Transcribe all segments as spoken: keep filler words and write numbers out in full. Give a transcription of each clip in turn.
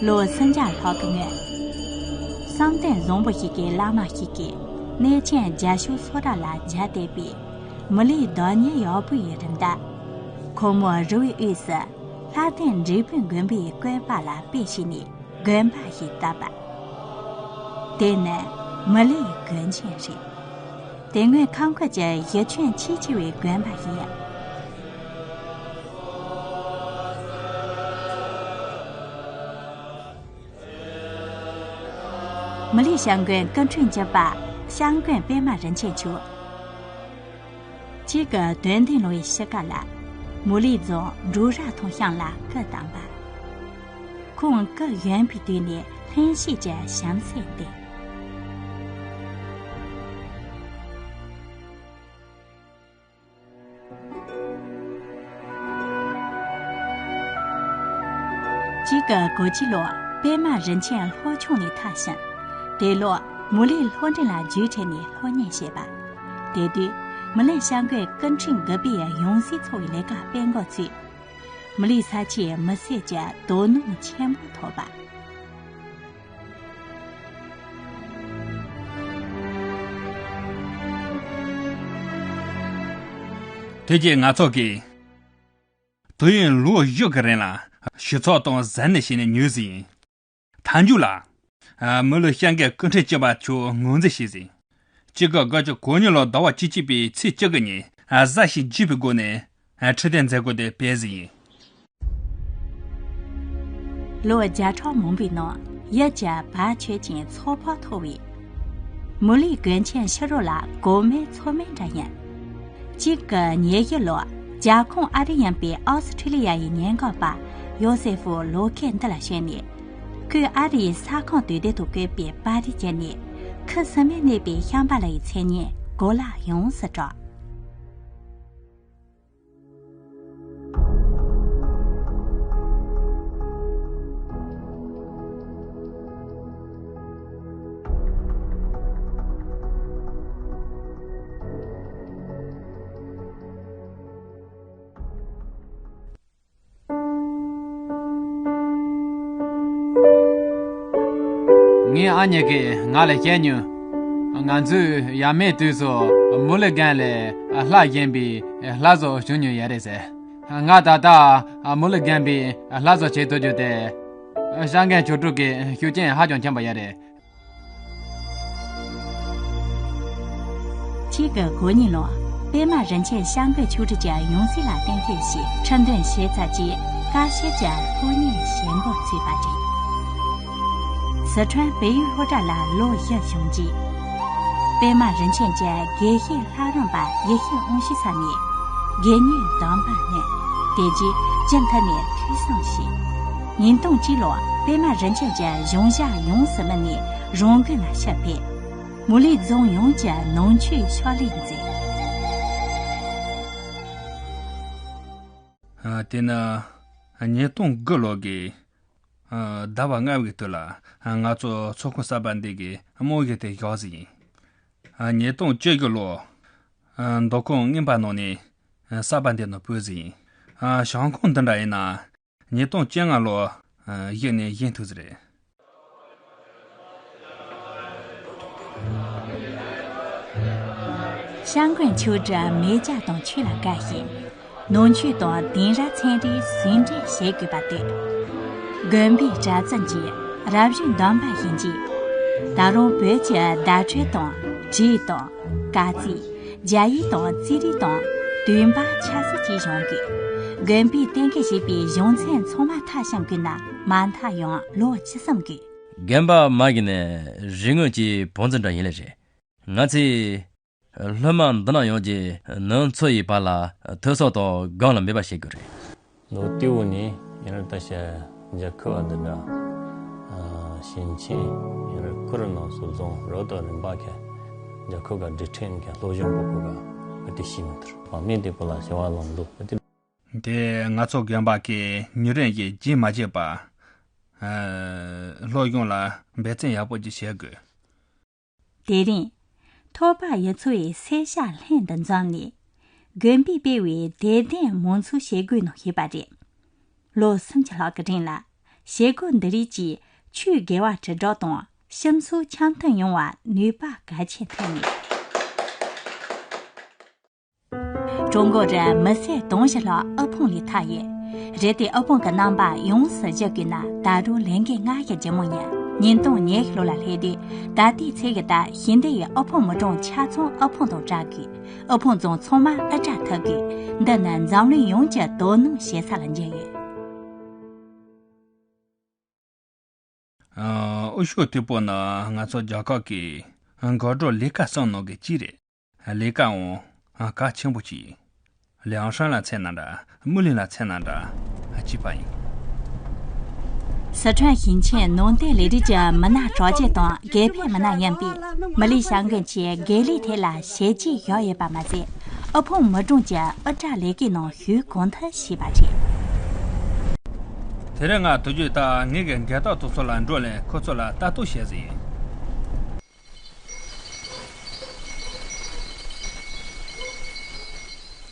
ལོ་སུམ་བརྒྱ་ལྷག་གི་སྔོན། བསམ་གཏན་བཟང་པོ་ཞིག་གི་བླ་མ་ཞིག་གིས་གནས་ཆེན་རྒྱ་ཤོད་སོ་ཊ་ལ་སྦྱར་བསྡད་པའི་མུ་ལེའི་བདག་ཉིད་ཡག་པོ་ཡི་རིམ་བསྟར། ཁོ་མོ་རི་བོའི་དབུས་སུ་ལྷ་ལྡན་འབྲས་སྤུངས་དགོན་པའི་དགོན་པ་ལ་དཔེ་བྱས་ནས་དགོན་པ་ཞིག་བཏབ་པ། དེ་ནི་མུ་ལེའི་དགོན་ཆེན་རེད། དེ་སྔོན་ཁམས་ཁུལ་གྱི་གཞི་ཁྱོན་ཆེས་ཆེ་བའི་དགོན་པ་ཞིག་ཡིན། མུ་ལེ་ཤང་དགོན་སྐུ་ཕྲེང་བཅུ་པ་ཤང་དགོན་པད་མ་རིན་ཆེན་མཆོག་གཅིག་གི་དོན་ལྡན་ལོ་ཡི་ཕྱི་ཀ་ལ། མུ་ལེ་རྫོང་འབྲོག་ར་ཐང་ཤང་ལ་སྐུ་བལྟམས་པ། ཁོང་སྐུ་གཞོན་པའི་དུས་ནས་ལྷན་སྐྱེས་ཀྱི་བྱམས་བརྩེ་ལྡན། གཅིག་གི་གོ་གཅིག་ལོ་པད་མ་རིན་ཆེན་ལྷོ་ཕྱོགས་ནས་ཐར་ཞིང་། དེ་ལོ་མུ་ལེ་ལྷོ་འབྲིང་ལ་རྒྱུགས་འཕྲད་ནས་སློབ་གཉེར་བྱས་པ། དེ་དུས་མུ་ལེ་ཤང་དགོན་སྐུ་ཕྲེང་དགུ་པའི་ཡང་སྲིད་ཚོགས་པའི་ལས་ཀ་སྤེལ་འགོ་ཚུགས། མུ་ལེའི་ས་ཆའི་མི་སེར་གྱི་དོ་སྣང་ཆེན་པོ་ཐོབ་པ། དེ་རྗེས་ང་ཚོ་གིས་དུས་ཡུན་ལོ་བཞི་གི་རིང་ལ་ཞིབ་ཚགས་དང་གཟབ་ནན་བྱས་ནས་ཉོས་ཟིན་ཡིན། མཐའ་མཇུག་ལ། ཨ། མུ་ལེ་ཤང་དགོན་སྐུ་ཕྲེང་བཅུ་པ་མཆོག་ངོས་འཛིན་བྱས་ཟིན། གཅིག་དགུ་དགུ་བཅུ་གོ་གཉིས་ལོ་ཟླ་བ་བཅུ་གཅིག་པའི་ཚེས་བཅུ་དགུ་ཉིན། ཨ། གཟའ་ཞིག་བརྗེ་བའི་སྒོ་ནས། ཨ། ཁྲི་སྟོན་མཛད་སྒོ་དེ་སྤེལ་ཟིན་ཡིན། ལོ་བརྒྱ་ཕྲག་མང་པོའི་ནང་ཡུལ་གྱི་བར་ཆད་ཀྱི་ཚོགས་ཕོག་ཐོག་བའི་མུ་ལེ་དགོན་ཆེན་ཕྱི་རོལ་ལ་གོང་མའི་མཚོ་སྨན་འདྲ་ཡིན། གཅིག་གི་ཉེར་བཞི་ལོར་རྒྱལ་ཁོངས་ཨ་རི་ཡིན་པའི་ཨོ་སི་ཁྲི་ལི་ཡ་ཡི་ཉེན་རྟོག་པ་ཡོ་སེ་ཧྥུ་ལོ་ཁེ་འདི་ལ་ཞོན་ནས། ཁོས་ཨ་རིའི་ས་ཁང་དུས་དེབ་ཐོག་བཀོད་པའི་པར་རིས་བརྒྱུད་ནས་ཁུ་སིམ་མེར་གནས་པའི་ཤམ་བྷ་ལ་ཡི་མཚན་སྙན་གོ་ལ་ཡོངས་སུ་གྲགས། ངའི་ཨ་མྱེས་ཀྱིས་ང་ལ་བཤད་མྱོང་། ང་ཚོས་ཡ་མའི་དུས་སུ་མུ་ལེ་རྒན་ལས་ལྷ་བཞེངས་པའི་ལྷ་བཟོ་བྱུང་མྱོང་ཡ་རེད་ཟེར། ང་ད་ལྟ་མུ་ལེ་རྒན་པའི་ལྷ་བཟོ་བྱེད་ཐུབ་རྒྱུ་དེ། ཤང་མགོན་ཆོས་དྲུག་གི་ཤུགས་རྐྱེན་ཧ་ཅང་ཆེན་པོ་ཡ་རེད། གཅིག་གི་གོ་གཉིས་ལོར་པད་མ་རིན་ཆེན་ཤང་མགོན་ཆོས་དྲུག་གི་ཡང་སྲིད་ལ་གཏན་འཁེལ་ཞིག་ཁྲི་འདོན་བྱས་ཚར་རྗེས་དཀའ་སྤྱད་ཀྱི་སློབ་གཉེར་བྱེད་འགོ་ཚུགས་པ་རེད། སི་ཁྲོན་བལ་ཡུལ་སློབ་གྲྭ་ལ་ལོ་བཞི་བྱུང་རྗེས། པད་མ་རིན་ཆེན་གྱི་དགེ་བཤེས་ལྷ་རམས་པ་ཡེ་ཤེས་དབང་ཕྱུག་ས་ནས་དགེ་བསྙེན་སྡོམ་པ་ནོན། དེ་རྗེས་སྤྱི་མཐུན་ནས་ཐོས་བསམ་བྱས། ཉིས་སྟོང་གཅིག་ལོར་པད་མ་རིན་ཆེན་གྱི་གཞུང་ཞབས་ཡོངས་སུ་སྨིན་ནས་རང་དགོན་ལ་ཕྱིར་ཕེབས། མུ་ལེ་རྫོང་ཡོངས་ཀྱི་ནང་ཆོས་ཕྱག་ལས་མཛད། ཨ། དེ་ནི་ཉིས་སྟོང་དགུ་ལོ་གི། ཨ། ཟླ་བ་ལྔ་བའི་དུས་ལ། ཨ། ང་ཚོ་ཚོགས་ཁང་གསར་པ་འདི་གི་རྨང་གཞི་དེ་བཞག་ཟིན་ཡིན། ཨ། ཉིས་སྟོང་བཅུ་དགུ་ལོ། ཨ། མདོ་ཁམས་རྔོན་པ་ནང་ནས། ཨ། གསར་པ་འདི་ནང་སྤོས་ཟིན་ཡིན། ཨ། ཞིང་ཁམས་འདི་འདྲ་ཡིན་ན། ཉིས་སྟོང་བཅོ་ལྔ་ལོ། ཨ། གཞི་ནས་བཞེངས་ཐུབ་ཟིན་རེད། ཤང་མགོན་ཆོས་དྲུག་མེ་བྱ་དང་ཆོས་ལ་དགའ་ཞིང་། ནང་ཆོས་དང་དེང་རབས་ཚན་རིག་ཟུང་འབྲེལ་བྱེད་དགོས་པ་སྟོན། དགོན་པའི་གྲྭ་བཙུན་གྱིས་རབ་བྱུང་སྡོམ་པ་བཞིན་གྱིས། ད་རུང་བོད་ཀྱི་བརྡ་སྤྲོད་དང་བྲིས་དང་། སྐར་རྩིས། རྒྱ་ཡིག་དང་རྩིས་རིག་དང་། འདུན་པ་ཆབ་སྲིད་ཀྱི་གཞུང་གི། དགོན་པའི་གཏན་འཁེལ་བྱས་པའི་གཞུང་ཚན་ཚང་མ་མཐའ་བཤམས་དགོས་ན་མ་མཐའ་ཡང་ལོ་བཅུ་གསུམ་དགོས། རྒན་པ་མ་གི་ནས་རིག་དངོས་ཀྱི་བང་མཛོད་འདྲ་ཡིན་ལེ་རེད། ང་ཚོས་ སློབ་མ་འདི་ན་ཡོང་རྗེས་ནུབ་འཚོ་ཡི་བར་ལ་ཐོས་བསམ་དང་སྒོམ་ལ་མོས་པ་བྱེད་དགོས་རེད། ལོ་ཏི་བུ་ནི་ཡིན་ན་ད་ཤ་རྒྱལ་ཁབ་བ་འདི་འདྲ་ཞིང་ཆེན་ཡིན་ན་ཁུ་རུ་ནང་སོ་རྫོང་རོ་ཏོ་རིམ་པ་ཁ་རྒྱལ་ཁབ་ག་འབྲི་ཁྲིམས་ཁ་སློབ་སྦྱོང་པོ་ཁུ་ག་ཨ་ཏི་ཤི་མི་ཐུར་བ་མི་དེ་པོ་ལ་ཞི་བ་ལོང་འདུག་ཨ་ཏི། དེ་ང་ཚོ་དགོན་པ་གི་ཉིན་རེ་བཞིན་རྗེས་མ་བརྗེད་པ། ཨ། སློབ་སྦྱོང་ལ་འབད་བརྩོན་ཡག་པོ་ཅིག་བྱེད་དགོས། དེ་རིང་། ཐོག་པ་ཡུལ་ཚོའི་སེར་ཤ་ལྷན་དུ་འཛོམས་ནས། དགོན་པས་སྤེལ་བའི་དད་ལྡན་མང་ཚོགས་བྱེད་སྒོའི་ནང་ཞུགས་པ་རེད། ལོ་སུམ་ཅུ་ལྷག་གི་རིང་ལ། བྱེད་སྒོ་འདི་རིགས་ཀྱིས་ཆོས་དགེ་བ་དྲིལ་སྒྲོག་དང་སྤྱི་ཚོགས་འཆམ་མཐུན་ཡོང་བར་ནུས་པ་གལ་ཆེན་ཐོན་ནས། ཀྲུང་གོ་རུ་མི་སེར་དུང་ཕྱུར་ལྷག་དབུལ་ཕོངས་ལས་ཐར་ཡོད། རེད་དེ་དབུལ་ཕོངས་ཀྱི་རྣམ་པ་ཡོངས་སུ་གཞི་བཀོད་ན་ད་རུང་ལས་འགན་ལྔ་ཞིག་ལྗིད་མོ་ཡིན། ཉིས་སྟོང་ཉི་ཤུ་ལོ་ལ་སླེབས་དུས་ད་ལྟའི་ཚེ་གི་ད་ཞིང་སྡེ་ཡི་དབུལ་ཕོངས་མི་གྲངས་ཆ་ཚང་དབུལ་ཕོངས་དང་བྲལ་དགོས། དབུལ་ཕོངས་རྫོང་ཚང་མ་ཨེ་ཊ་ཐུབ་དགོས། འདི་ནི་འཛམ་གླིང་ཡོངས་ཀྱི་དོ་སྣང་བྱེད་ས་ལ་འགྱུར་ཡོད། ཨ། དབུལ་ཕྱུག་དེ་པོ་ནི་ང་ཚོ་རྒྱལ་ཁབ་ཀྱི་འགག་སྒྲོལ་ལས་ཀ་གསུམ་ནང་གི་གཅིག་རེད། ལས་ཀའང་གལ་ཆེན་པོ་ཅིག་ཡིན། ལིའང་ཧྲན་ལ་མཚོན་ན་འདྲ། མུ་ལི་ལ་མཚོན་ན་འདྲ། གཅིག་པ་ཡིན། སི་ཁྲོན་ཞིང་ཆེན་ནང་བསྟན་ལས་རིགས་ཀྱི་མི་སྣ་གྲགས་ཅན་དང་དགེ་འཕེལ་མི་སྣ་ཡིན་པས། མི་ལི་བྱ་འགུལ་གྱིས་དགེ་ལས་ཐད་ལ་བྱས་རྗེས་བཞག་ཡོད་པ་མ་ཟད། དབུལ་ཕོངས་མི་གྲངས་ཀྱི་ཨེ་ཊ་ལས་ཀའི་ནང་ཞུགས་གང་ཐུབ་བྱས་པ་རེད། དེ་རིང་ང་ཐུག་རྒྱུ་ད་ངེད་ཀྱི་འགལ་རྟགས་དེ་ཚོ་ལ་འགྲོ་ལས་ཁོ་ཚོ་ལ་ལྟ་རྟོག་བྱེད་ཟིན་ཡིན།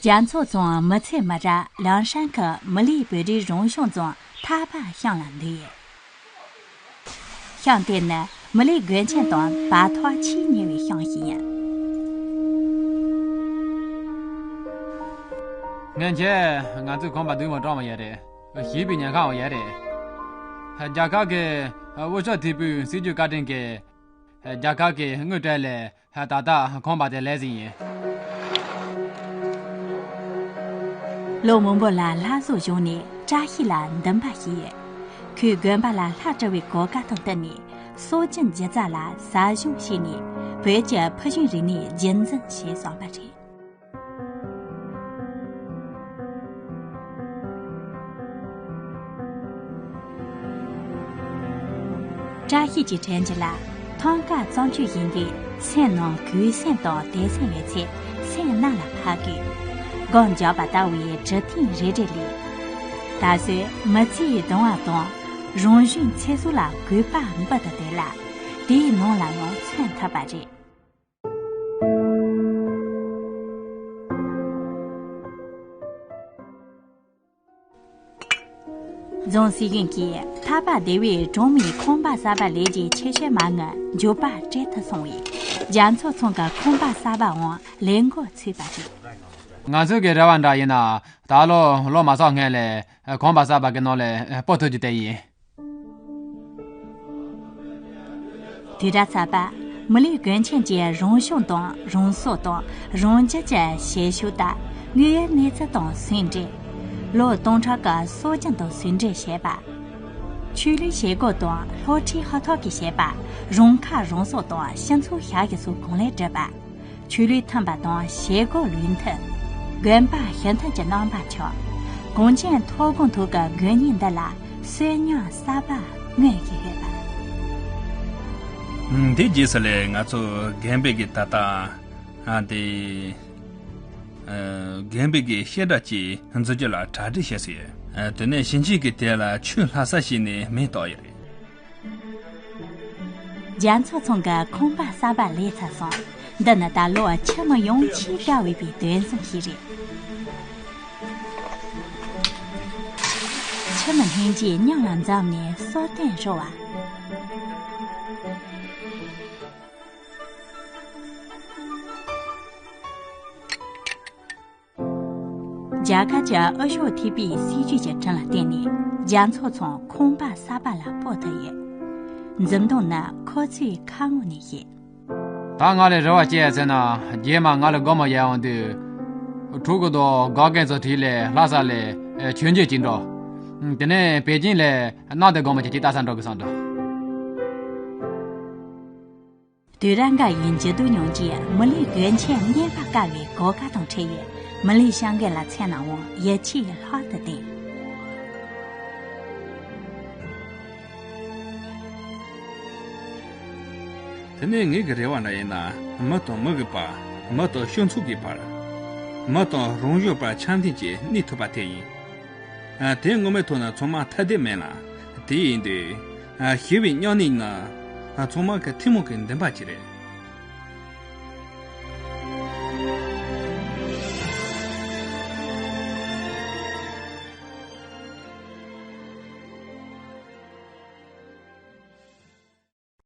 རྒྱ་མཚོ་རྫོང་མི་ཚེ་མི་རབས་ལིའང་ཧྲན་གྱི་མི་ལིའི་བོད་རིགས་རང་སྐྱོང་རྫོང་ཐར་པ་ཤང་ལ་འདུས་ཡོད། ཤང་དེ་ནི་མི་ལིའི་དགོན་ཆེན་དང་བར་ཐག་ཆེས་ཉེ་བའི་ཤང་ཞིག་ཡིན། སྔོན་ཆད་ང་ཚོའི་ཁང་པ་སྡུག་མ་སྤྲང་བ་ཡོད་རེད། ཞེས་པའི་ཉེན་ཁ་བ་ཡོད་རེད། རྒྱལ་ཁབ་ཀྱི་དབུལ་ཕྱུག་དེ་པོའི་སྲིད་ཇུས་བཀའ་དྲིན་གྱིས། རྒྱལ་ཁབ་ཀྱི་དངུལ་སྤྲད་ལས་ད་ལྟ་ཁང་པ་དེ་ལས་ཟིན་ཡིན། ལོ་མང་པོ་ལ་ལྷ་བཟོ་གཞུང་ནས་བཀྲ་ཤིས་ལ་འདུན་པ་བྱས་ཡོད། ཁོས་དགོན་པ་ལ་ལྷ་བཀྲུ་བའི་གོ་སྐབས་དང་བསྟུན་ནས་སྲོལ་རྒྱུན་སྒྱུ་རྩལ་ལ་ཟབ་སྦྱོང་བྱས་ནས་བོད་ཀྱི་ཕུལ་བྱུང་རིག་གནས་རྒྱུན་འཛིན་བྱས་སོང་བ་རེད། བཀྲ་ཤིས་ཀྱི་དྲན་གྱི་ལ་ཐང་ཀ་བརྩམས་ཆོས་ཡིན་དུས་སེམས་ནང་གུས་སེམས་དང་དད་སེམས་ཡོད་ཚེ་སེམས་གནམ་ལ་འཕར་དགོས། སྒོམ་རྒྱག་པ་ལྟ་བུའི་གྲུབ་རྟེན་རེ་རེ་ལས། ད་གཟོད་མི་ཚེའི་གདུང་བ་དང་རང་གཞན་ཚེ་སྲོག་ལ་གུས་པ་འབུལ་དུ་འདོད་ལ་དེའི་ནང་ལ་ཡང་མཚོན་ཐུབ་པ་རེད། རྫོང་སྲིད་གཞུང་གིས་ཐར་པ་སྡེ་བའི་གྲོང་མིའི་ཁང་པ་གསར་པ་ལས་ཀྱི་ཆེད་སྤྱོད་མ་དངུལ་མགྱོགས་པར་སྤྲད་ཐུབ་སོང་བས་རྒྱ་མཚོ་ཚང་གི་ཁང་པ་གསར་པའང་ལས་འགོ་ཚུགས་པ་རེད། ང་ཚོའི་གི་རེ་བ་འདྲ་ཡིན་ན་ད་ལོ་ལོ་མ་ཚང་སྔོན་ལས་ཁང་པ་གསར་པ་གི་ནང་ལས་སྤོ་ཐུབ་རྒྱུ་དེ་ཡིན། དུས་རབས་གསར་པ། མི་ལུས་དཀོན་མཆོག་གི་རང་སྐྱོང་དང་རང་སྲོག་དང་རང་རྒྱལ་གྱི་བྱེད་ཕྱོགས་དང་དངོས་ཡོད་གནས་ཚུལ་དང་ཟུང་འབྲེལ། ལོ་སྟོང་ཕྲག་གི་སྲོལ་རྒྱུན་དང་ཟུང་འབྲེལ་བྱེད་པ། ཆོས་ལུགས་བྱེད་སྒོ་དང་སློབ་ཁྲིད་ཧུར་ཐག་གིས་བྱེད་པ། རང་ཁ་རང་གསོ་དང་སྤྱི་ཚོགས་ཞབས་ཞུ་སོགས་གང་ལེགས་བསྒྲུབས་པ། ཆོས་ལུགས་མཐུན་པ་དང་བྱེད་སྒོ་ལུགས་མཐུན། དགོན་པ་ཞི་མཐུན་གྱི་རྣམ་པ་ཆགས། གངས་ཅན་མཐོ་སྒང་ཐོག་གི་དགོན་གནས་འདི་ལ་གསོན་ཉམས་གསར་པ་མངོན་བཞིན་ཡོད་པ། ཨང་། དེ་རྗེས་སུ་ལས་ང་ཚོ་དགོན་པའི་གི་ད་ལྟ་ཨ་དེ་ཨ་དགོན་པའི་གི་བཤད་གྲྭ་ཅིག་འཛུགས་རྒྱུ་ལ་གྲ་སྒྲིག་བྱས་སོང་ཡོད། ཨ་དེ་ནས་ཞིང་ཆེན་གྱི་དེ་ལ་ཆུ་ལྷ་ས་ཞེས་ནས་མིང་བཏགས་ཡོད་རེད། རྒྱ་མཚོ་ཚང་གི་ཁང་པ་གསར་པ་ལས་ཚར་སོང་། འདི་ནི་ད་ལོ་ཁྱིམ་མི་ཡོངས་ཆེས་དགའ་འོས་པའི་དུས་མཚམས་ཤིག་རེད། ཁྱིམ་མི་ལྷན་རྒྱས་མཉམ་ལ་འཛོམས་ནས་གསོལ་སྟོན་ཞུ་བ། རྒྱ་གར་གྱི་དབུས་ཕྱོགས་ཐིགས་པའི་སྲིད་ཇུས་ཀྱི་ཁྲིམས་ལ་བརྟེན་ནས་རྒྱ་མཚོ་ཚང་ཁང་པ་གསར་པ་ལ་སྤོ་ཐུབ་ཡོད། འཛུམ་མདངས་ནི་ཁོ་ཚོའི་ཁ་ངོ་ནས་ཤེས། ད་ང་ལ་རེ་བ་ཅི་ཡོད་ཟེར་ན་རྗེས་མ་ང་ལ་སྒོར་མོ་ཡར་འོང་དུས་ཕྲུ་གུ་དང་དགའ་མཁན་ཚོ་བྲིས་ལས་ལྷ་ས་ལས་ཆོས་འབྱོན་ཅིག་འགྲོ། དེ་ནས་པེ་ཅིན་ལས་གནམ་བདེ་སྒོ་མོ་ཅིག་ཅིག་ལྟ་ས་འགྲོ་དགོས་བསམ་འདུག་དུས་རབས་འགའ་ཡི་འགྱུར་ལྡོག་མྱོང་རྗེས་མི་ལུས་རྒྱུན་ཆད་རྙེད་པར་དཀའ་བའི་གོ་སྐབས་དང་འཕྲད་ཡོད། མི་ལུས་བྱ་འགུལ་ལ་མཚན་ནའང་ཡིད་ཆེས་ལྷག་ཏུ་བརྟན། དེ་ནས་ངེད་ཀྱི་རེ་བ་འདྲ་ཡིན་ན། མི་དང་མི་གི་བར། མི་དང་སྤྱི་ཚོགས་ཀྱི་བར། མི་དང་རང་གཞན་བར་འཆམ་མཐུན་གྱིས་གནས་ཐུབ་པ་དེ་ཡིན། ཨ། དེ་ངོ་མའི་ཐོག་ན་ཚང་མ་ཐ་དད་མིན་ལ། དེ་ཡིན་དུས། ཨ། ཞི་བའི་མཉམ་གནས་ནི། ཨ། ཚང་མ་གི་ཐུན་མོང་གི་འདུན་པ་ཅིག་རེད།